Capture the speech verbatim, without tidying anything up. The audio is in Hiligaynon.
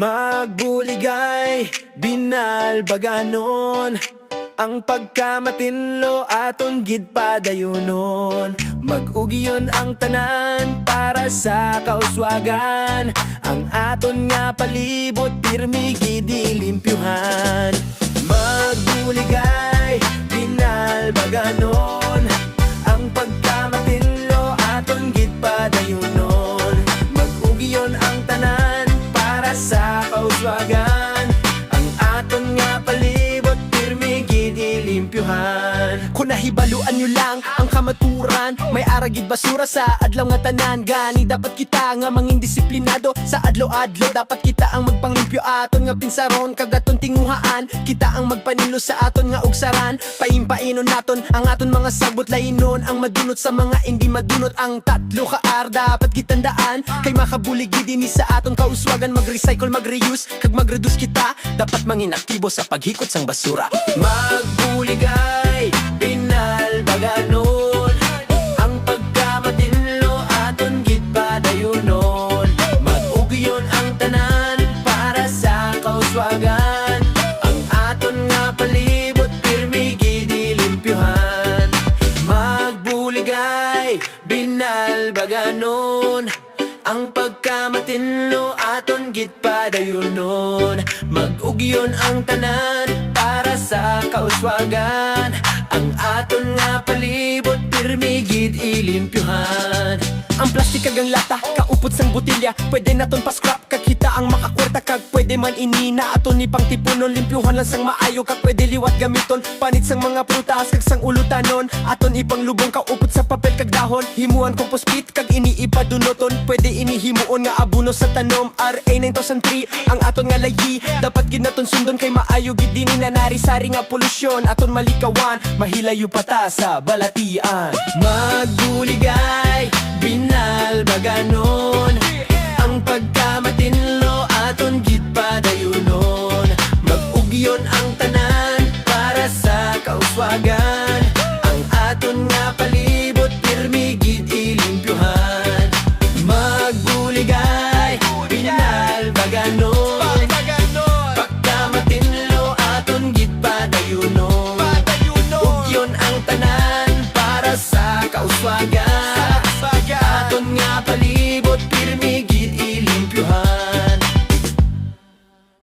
Magbuligay, binalbaganon, ang pagkamatinlo aton gid padayunon. Mag-ugyon ang tanan para sa kauswagan, ang aton nga palibot pirmi gid ilimpyuhan. Magbuligay, binalbaganon, ang pagkamatinlo aton gid padayunon. Mag-ugyon ang tanan para sa kauswagan, ang aton nga palibot pirmi gid ilimpyuhan. Kung nahibaluan nyo lang ang kamaturan, may ara gid basura sa adlaw nga tanan. Gani dapat kita nga mangin disiplinado sa adlaw-adlaw. Dapat kita ang magpanglimpyo aton nga pinsaron kag aton tinguhaan. Kita ang magpaninlo sa aton nga ugsaran. Paimpainon naton ang aton mga sagbot, lainon ang madunot sa mga indi madunot. Ang tatlo ka R dapat gitandaan, kay makabulig gid ini sa aton kauswagan. Mag-recycle, mag-reuse, kag mag-reduce kita. Dapat mangin aktibo sa paghikot sang basura. Magbuligay, binalbaganon, ang pagkamatinlo aton gid padayunon. Mag-ugyon ang tanan para sa kauswagan, ang aton nga palibot pirmi gid ilimpyuhan. Magbuligay, binalbaganon, ang pagkamatinlo aton gid padayunon. Mag-ugyon ang tanan para sa kauswagan, ang aton nga palibot pirmi gid ilimpyuhan. Ang plastik kag ang lata, kaupod sang botelya, pwede naton pa-scrap kag kita ang makakwarta. Kag pwede man ini na aton ni pangtipunon. Limpyuhan lang sang maayo kag pwede liwat gamiton. Panit sang mga prutas kag sang ulutanon, aton ipanglubong kaupod sa papel kag dahon. Himuan compost pit kag ini ipadunoton. Pwede ini himuon nga abono sa tanom. R A nine thousand three ang aton nga layi. Dapat gid naton sundon kay maayo gid ini na narisari nga polusyon aton malikawan. Mahilayo pa ta sa balatian. Magbuligay, binalbaganon,